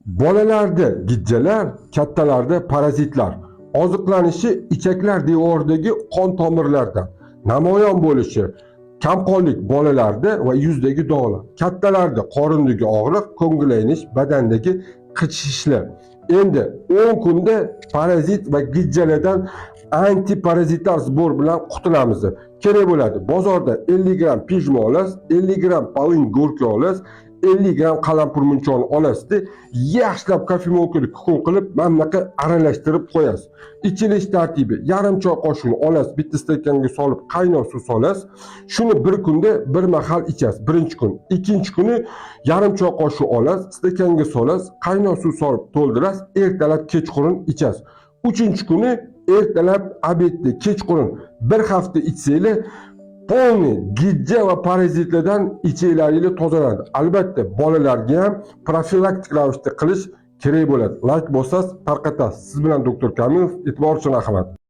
Bolalarda gijjalar, kattalarda parazitlar. Oziqlanishi ichaklar devoridagi qon tomirlardan. Namoyon bo'lishi kamqonlik bolalarda va yuzdagi dog'lar. Kattalarda qorindagi og'riq, ko'ngil aynish, badandagi qichishishlar. Endi 10 kunda parazit va gijjalardan антипаразитар сбор bilan qutulamiz. Kerak bo'ladi. Bozorda 50 gramm pijma olasiz, 50 gramm полынь горький olasiz, 50 gramm qalampirmunchoqni olasizda, yaxshilab кофемолка da kukun qilib, mana bunaqa aralashtirib qo'yasiz. Ichilish tartibi: yarim choy qoshig'ini olasiz, bitta stakanga solib, qaynoq suv solasiz. Shuni bir kunda bir mahal ichasiz. Birinchi kun. Ikkinchi kuni yarim choy qoshiq olasiz, stakanga solasiz, qaynoq suv solib to'ldirasiz, ertalab, kechqurun ichasiz. Uchinchi kuni ertalab, обед da, kechqurun bir hafta ichsanglar, полный gijja va parazitlardan ichaklaringiz tozalanadi. Albatta, bolalarga ham profilaktik ravishda qilish kerak bo'ladi. Layk bosasiz, tarqatasiz. Siz bilan doktor Kamilov. E'tibor uchun rahmat.